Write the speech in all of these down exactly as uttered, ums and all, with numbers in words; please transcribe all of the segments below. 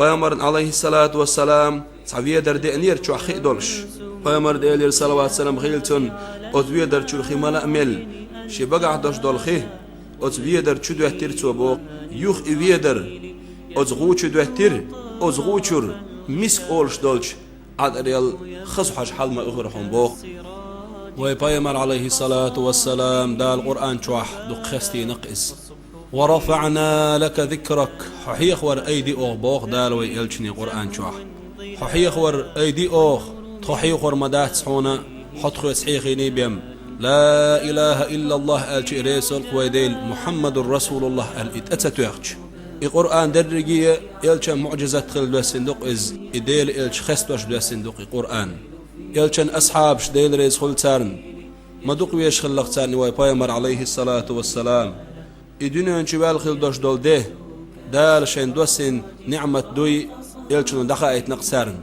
Пайхамарна, Ӏалайхиссалату вассалам, цхьа ведар деанера чохь хи долуш. Пайхамар, Делера салават-салам хилла цунна, оцу ведар чуьра хи мала а мелла, шен багахь долуш долу хи оцу ведар чу доьттира цо боху. Юха и ведар оцу гӀу чу доьттира, оцу гӀу чуьра миск олуш долчу Ӏатарел хаза хьожа хьала ма уьгура хьуна боху. Вай Пайхамар, Ӏалайхиссалату вассалам, Дала Къуръан чохь дукха хестийна-кх иза. «Ва рафаъна лака зикрак», хьо хьехавар айди оха боху Дала вай элчане Къуръан чохь. Хьо хьехавар айди оха, тхо хьехор ма дац хьуна, хьо тхоьца хьехийний бен. «Ла илаха иллаллах» аьлча, и реза вай Дела, «Мухьаммадур Расулуллах» аьлла, и тӀе ца тоьхча. И Къуръан дерриге а элчан муӀжизат хилла доьссина ду-кх иза, и Дела элча хестош доьссина ду-кх и Къуръан. Элчан асхьабаш, Дела реза хуьлу царна, ма дукха везаш хиллакх царна вай Пайхамар, Ӏалайхиссалату вассалам. И дуьнен чу ваьлла хилла долуш долу де, Дала шайн доссийна ниӀмат дуй, элчано дӀахаийтина-кх царна.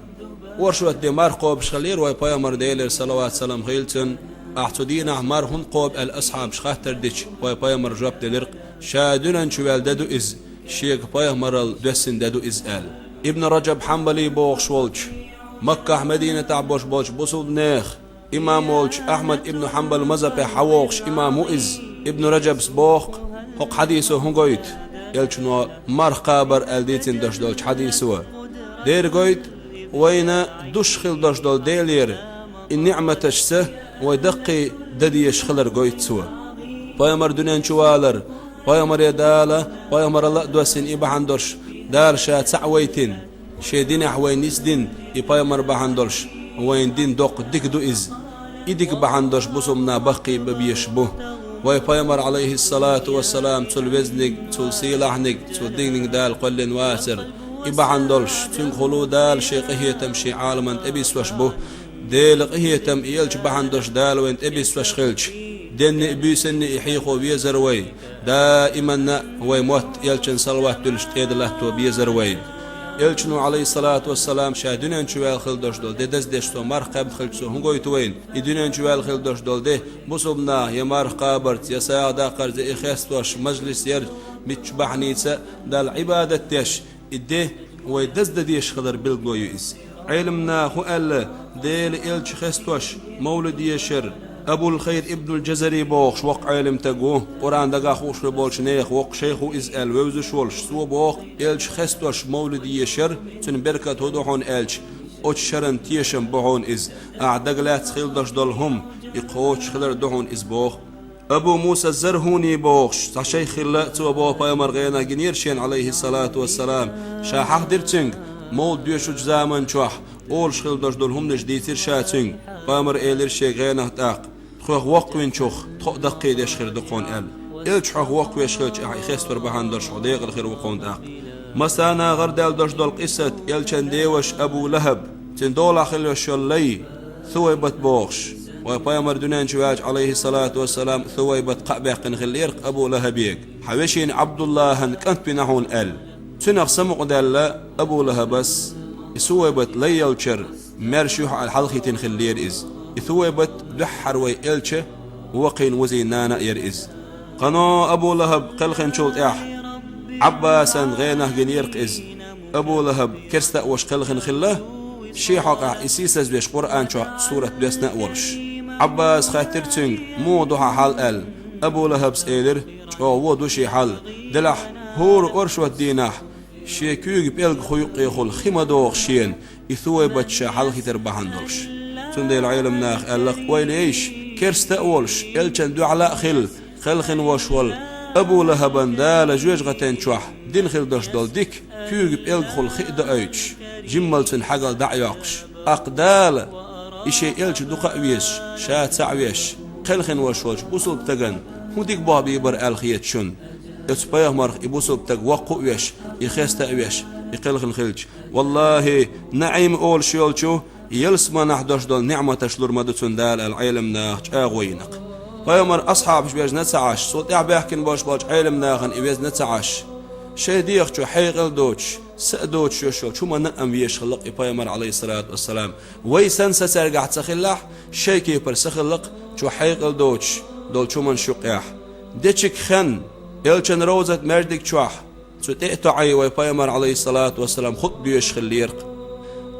Оршот де марха кхобуш хиллера вай Пайхамар, Делера салават-салам хилла цунна. «Ахь цу дийнахь марха хӀунда кхобу?» аьлла, асхьабаш хаттар дича, вай Пайхамар жоп делира-кх: «Ша дуьнен чу ваьлла де ду иза, шега пайхамаралла доьссина де ду иза», аьлла. Ибн Раджаб Хьамбали бохуш волчу, Маккахь, Мединатахь бош болчу бусулбанех имам волчу Ахьмад ибн Хьамбал мазхабехь хьавогӀуш имам ву иза. Ибн Раджабс боху-кх, хӀокху хьадисо хӀун гойту? Элчано марха кхабар аьлла дийцина долуш долчу хьадисо. Дера гойту, вайна душ хилла долуш долу Делера и ниӀматашца вай даккхий дан дезаш хилар гойту цо. Пайхамар дуьнен чу валар, пайхамаре Дала пайхамаралла а доссийна, и бахьана долуш Дала ша цхьаъ вайтина. Шен динехь вайна ницдина и пайхамар бахьана долуш, вайна дин доккха дика ду иза. И дика бахьана долуш бусулбанаш баккхий бан безаш бу. Вай Пайхамар, Ӏалайхиссалату вассалам, цул везаниг, цул сийлахьниг, цул динниг Дала кхоьллина вацара. И бахьана долуш, цуьнгахула Дала шен къинхетам шен Ӏаламна тӀебиссош бу. Делан къинхетам и элча бахьана долуш Дала вайна тӀебиссош хилча, денна а, буьйсанна а и хьехо везара вай. Даиманна а вай мотт элчан салават дуьллуш тӀе дан латто безара вайна. Элчано, Ӏалайхиссалату вассалам, ша дуьнен чу ваьлла хилла долуш долу де даздеш цо марха кхаьбна хилча, цо хӀун гойту вайна? И дуьнен чу ваьлла хилла долуш долу де бусулбанаш я марха кхабарца, я сагӀа даккхарца, я и хестош, мажлис ярца, муьлххачу бахьаница а Далла Ӏибадат деш, и де вай даздан дезаш хилар билгало ю иза. Ӏеламнаха хӀун аьлла, Делан элча хестош мовлид ешар? Абул-Хайр ибнул Джазари бохуш воккха Ӏеламстаг ву, Къуръан дагахь хууш хир болчу нехан воккха шайх ву иза аьлла вевзаш волуш, цо боху, элча хестош мовлид ешар, цуьнан беркат хӀун ду хьуна аьлча, оцу шаран тешам бу хьуна иза, ахь дагалаьцна хилла долуш долу хӀума, и кхочуш хилар ду хьуна иза боху. Абу Муса ЗархӀуни бохуш цхьа шайх хилла, цо боху, Пайхамар гӀенах гинера шена, Ӏалайхиссалату вассалам, ша хьахдира цуьнга, мовлид доьшучу заман чохь олуш хилла долуш долу хӀуманаш дийцира ша цуьнга. Пайхамар элира шега гӀенах тӀаккха: «Тхох воккхавинчух тхо а даккхий деш хир ду кхунна», — аьлла. Элча хьох воккхавеш хилча, ахь и хестор бахьана долуш хьо декъала хир ву кхунна тӀаккха. Массарна а гӀардаьлла долуш долу къиссат, элчан деваша Абу ЛахӀаб, цуьнан долахь хилла йолуш йолу лай, Сувайбат бохуш. Вай Пайхамар дуьнен чу ваьлча, Ӏалайхиссалату вассалам, Сувайбат кхаъ баьккхина хиллера-кх Абу ЛахӀабе, хьан вешин Ӏабдуллахьан кӀант вина хьуна аьлла. Цуьнах самукъадаьлла Абу ЛахӀабас, и Сувайбат лай йолчара маьрша ю хьо аьлла, хьалхийтина хиллера иза. И Сувайбат дуьххьара вай элча воккхийна вузийна нана а яра иза. Кхано Абу ЛахӀаб кхелхинчул тӀаьхьа Ӏаббасан гӀенах гинера-кх иза. Абу ЛахӀаб керста а волуш кхелхина хилла, шен хьокъехь и сийсазвеш Къуръан чохь сурат доьссина а волуш. Ӏаббаса хаьттира цуьнга, муха ду хьан хьал аьлла. Абу ЛахӀабс элира, чӀогӀа вон ду шен хьал. Делахь хӀора оршот дийнахь шен куьйга пӀелг ху юккъехула хи ма догӀу шена, и Сувайбат ша хьалхийтар бахьана долуш. Цундела Ӏеламнаха аьлла-кх, ойла ейша, керста а волуш, элчан дуьхьал а хилла, кхелхина волуш волу Абу ЛахӀабан Дала жоьжахатен чохь дина хилла долуш долу дика, куьйга пӀелгахула хи а доуьйтуш, жиммал цуьнан хьагалла дӀа а йоккхуш. ТӀаккха Дала, и шен элча дукха а везаш, ша цхьаъ веш, кхелхина волуш волчу бусулба стагана хӀун дика болх бийр бара аьлла хета шуна? Оцу пайхамарх и бусулба стаг воккха а веш, и хеста а веш, и кхелхина хилча. ВаллахӀи, НаӀим олуш йолчу ялсаманехь долуш долу ниӀматаш лур ма ду цунна Дала аьлла, Ӏеламнаха чӀагӀо йина-кх. Пайхамаран асхьабаш везна ца Ӏаш, цул тӀаьхьа баьхкина болуш болчу Ӏеламнахана и везна ца Ӏаш, шайн дегӀа чу хьекъал доцуш, са а доцуш йолуш йолчу хӀуманна а везаш хилла-кх и Пайхамар, Ӏалайхиссалату вассалам. Вай санна сацаьргахь ца хиллехь, шайн кепара са хилла-кх цо хьекъал доцуш долчу хӀуманаш юккъехь. Дечиг хенна, элчан ровзат маьждиг чохь, Цу тӀе а тоӀий вай пайхамар, Ӏалайхиссалату вассалам, хутӀба доьшуш хиллера-кх.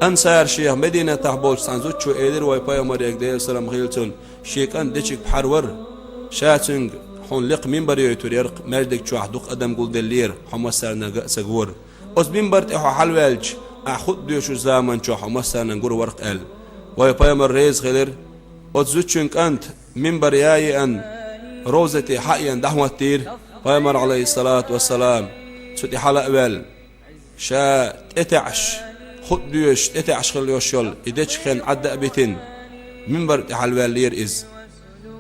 Ансар шех Мединатахь болчу цхьана зудчо элира вай пайхамаре, Делера салам хилла цунна, шен кӀант дечиг пхьар вара. Ша цуьнга: «Хьуна лекха минбар йойтур яра-кх, маьждиг чохь дукха адам гулделлера, хьо массарнага а ца гора. Оцу минбар тӀе хьо хьалаваьлча, ахь хутӀба доьшучу заман чохь хьо массарнага гур вара-кх», — аьлла. Вай пайхамар реза хилира. Оцу зудчуьнан кӀант минбар яа еана, ровзате хьаеана дӀахӀоттийра пайхамар, Ӏалайхиссалату вассалам, цу тӀе хьала а ваьлла. Ша тӀетаьӀаш, хутӀба доьшуш тӀетаьӀаш хилла йолуш йолу и дечиг хен Ӏадда а битина, минбар тӀе хьалаваьллера иза.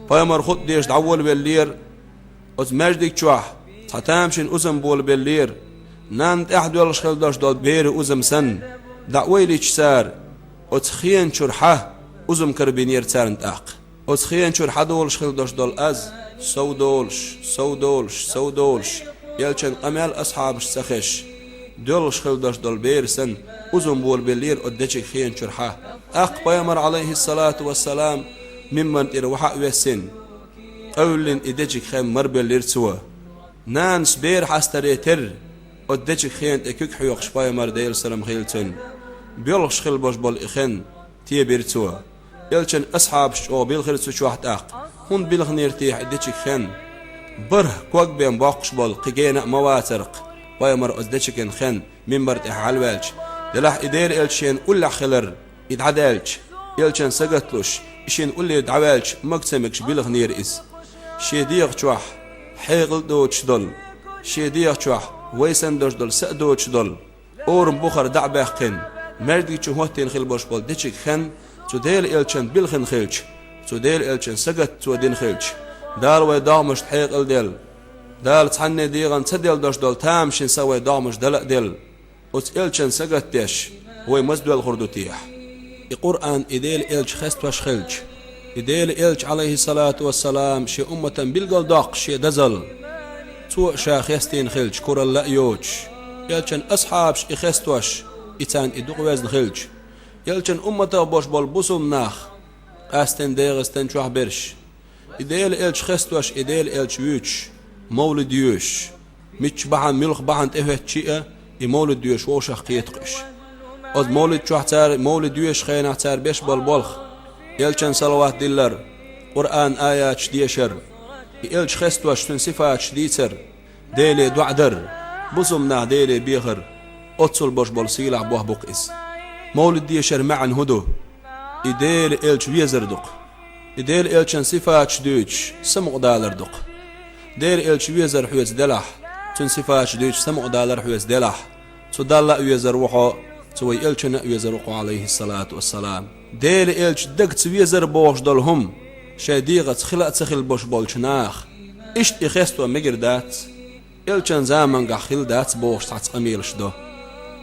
Пайхамар хутӀба деш дӀаволавеллера. Оцу маьждиг чохь цхьа тамашийна узам болабеллера. Нанна тӀаьхьа доьлхуш хилла долуш долу беран узам санна, дӀа ойла йича цара, оцу хенан чуьра хьа узам карабинера царна тӀаккха. Оцу хенан чуьра хьадолуш хилла долуш долу аз, сов долуш, сов долуш, сов долуш, элчан къамел асхьабаш ца хезаш, доьлхуш хилла долуш долу бер санна, узам болабеллера оцу дечиг хенан чуьра хьа. ТӀаккха пайхамар, Ӏалайхиссалату вассалам, минбарна тӀера вахьа а вессина, къевллина и дечиг хен марбеллира цо. Нанас бер хьастаре терра, оцу дечиг хен тӀе куьг хьоькхуш пайхамар, Делера салам хилла цунна, боьлхуш хилла болуш болу и хен тебира цо. Элчан асхьабаш чӀогӀа билхира цу чохь тӀаккха. ХӀунда билхинера техьа и дечиг хен? БархӀ ког бен боккхуш болу кхин гена а ма вацара-кх пайхамар оцу дечиган хен минбар тӀехь хьалаваьлча. Делахь и Делан элча шена уллехь хилар, и дӀадаьлча, элчан сагатдеш, и шина улле дӀаваьлча, мага ца мегаш билхинера иза. Шен дегӀа чохь хьекъал а доцуш долу, шен дегӀа чохь вай санна долуш долу са а доцуш долу, орам бухара дӀа а баьккхина, маьждиг чу хӀоттийна хилла болуш болу дечиг хен цу Делан элчан билхина хилча, цу Делан элчан сагатта цо дина хилча, Дала вай догӀмашна хьекъал а делла, Дала цхьанне дегӀан ца делла долуш долу тамашийна са вай догӀмашна дала а делла, оцу элчан сагатдеш, вай маза доьлхур ду техьа? И Къуръан и Делан элча хестош хилча, и Делан элча, Ӏалайхиссалату вассалам, шен умматан билгалдоккхуш шен дазалла, цо а ша хестийна хилча, куралла а йоцуш, элчан асхьабаш и хестош, и царна и дукха везна хилча, элчан умматах болуш болу бусулба нах, къаьсттина ДегӀастан чохь берш, и Делан элча хестош, и Делан элча вуьйцуш, мовлид йоьшуш, мичча бахьана, муьлха бахьана тӀехӀоьттича а, и мовлид йоьшуш вовшах кхетакх уьш. Оцу мовлид чохь цара, мовлид йоьшучу хенахь цара беш болу болх: элчан салават диллар, Къуръан аяташ дешар, и элча хестош, цуьнан сифаташ дийцар, Деле доӀа дар, бусулба нах Деле бехар, оццул болуш болу сийлахь болх бу-кх иза. Мовлид дешар маьӀна хӀун ду? И Делан элча везар ду-кх. И Делан элчан сифаташ дуьйцуш, самукъадалар ду-кх. Делан элча везар хьоьца делахь, цуьнан сифаташ дуьйцуш самукъадалар хьоьца делахь, цу Далла а везар ву хьо, цу вай элчанна а везар ву хьо, Ӏалайхиссалату вассалам. Делан элча дагца везар бохуш долу хӀума шайн дегӀаца хила а ца хилла болуш болчу наха иштта и хесто мегар дац. Элчан замангахь хилла дац бохуш цхьацца къамелаш до.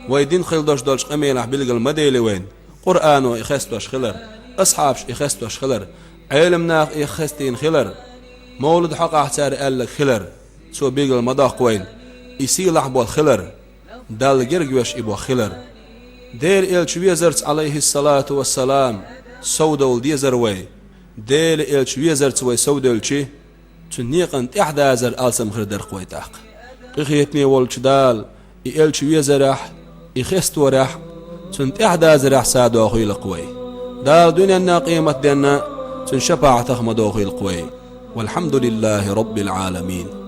Вай дина хилла долуш долчу къамелехь билгал ма дели вайна, Къуръано и хестош хилар, асхьабаш и хестош хилар, Ӏелам наха и хестийна хилар, мовлид хьокъехь цара аьлларг хилар, цо билгал ма доккху вайна, и сийлахь болх хилар, Далла герга веш и болх хилар. Делан элча везарца, Ӏалайхиссалату вассалам, совдовла дезар вай. Делан элча везарца вай совдевлчи, цуьнан некъан тӀаьхьадазар алсам хир дара-кх вай тӀаккха. Къинхетаме волчу Дала и элча везарехь, и хесторехь, цуьнан тӀаьхьадазарехь садохуьйла-кх вай. Дала дуьненна а, къематденна а цуьнан шапаӀатах ма дохуьйла-кх вай. Валхьамдулиллахи Роббил Ӏаламин.